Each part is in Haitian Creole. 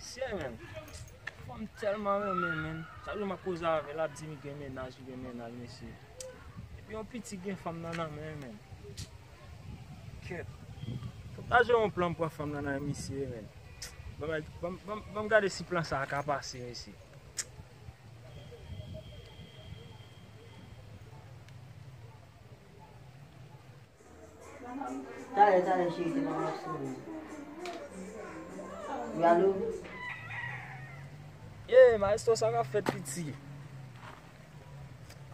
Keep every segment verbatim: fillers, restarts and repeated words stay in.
Mesye, men. Fanm tèlman renmen, men. Chak jou m ap koze avè l, l ap di m li gen mennaj, li gen mennaj, mesye. Epi yon piti gen fanm nan nan men, men. Kèt. Fòk ta jwe yon plan pou pran fanm nan nan misye, men. Ban m, ban m, ban m, ban m gade si plan sa a ka pase, mesye. Talè, talè, cheri, se pa m ap sonye. Wi, alo? Ye, maestro, sa k ap fèt, piti?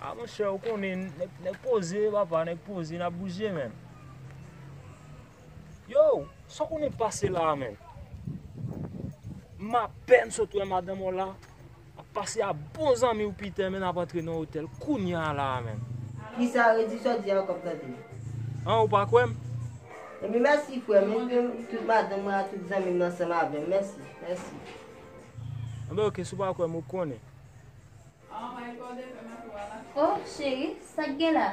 A, monchè, ou konnen, nèg, nèg poze, papa, nèg poze, n ap bouje, men. Yo, sa w konnen pase la a, men? M apèn sot wè madanm w la. Ap pase a bon zanmi w Peter, men n ap antre nan otèl kounye a la a, men. Kisa redi sa w di a ankò, m tande? An, ou pa kwè m? Ebyen, mèsi, frè m. Ebyen, tout madanm mwen ak tout zanmi m ansanm avè m. Mèsi, mèsi. Anben, oke, si w pa kwè m, ou konnen. Oh, cheri, sa k gen la?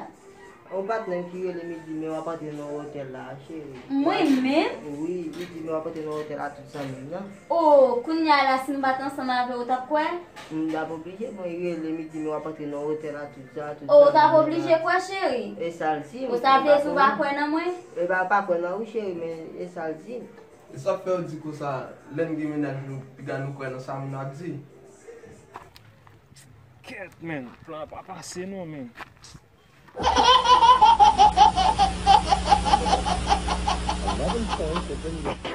Yon patnè m ki rele m, li di men w ap antre nan yon otèl la, cheri. Mwen menm? Wi, li di men w ap antre nan yon otèl a tout zanmi m nan. Oh, kounye a la, si m pa t ansanm avè w, ou t ap kwè? M t ap oblije, bon, li rele m, li di men w ap antre nan yon otèl a tout sa, tout zanmi m nan. Oh, ou t ap oblije kwè, cheri? E sa l di m. Ou sa vle di ou pa kwè nan mwen? E pa, pa kwè nan ou, cheri, men e sa l di m. E sa k fè w di konsa, lè n gen mennaj nou, piga nou kwè nan sa moun ap di? Kèt, men, plan an pa pase non, men. Another story to bring you.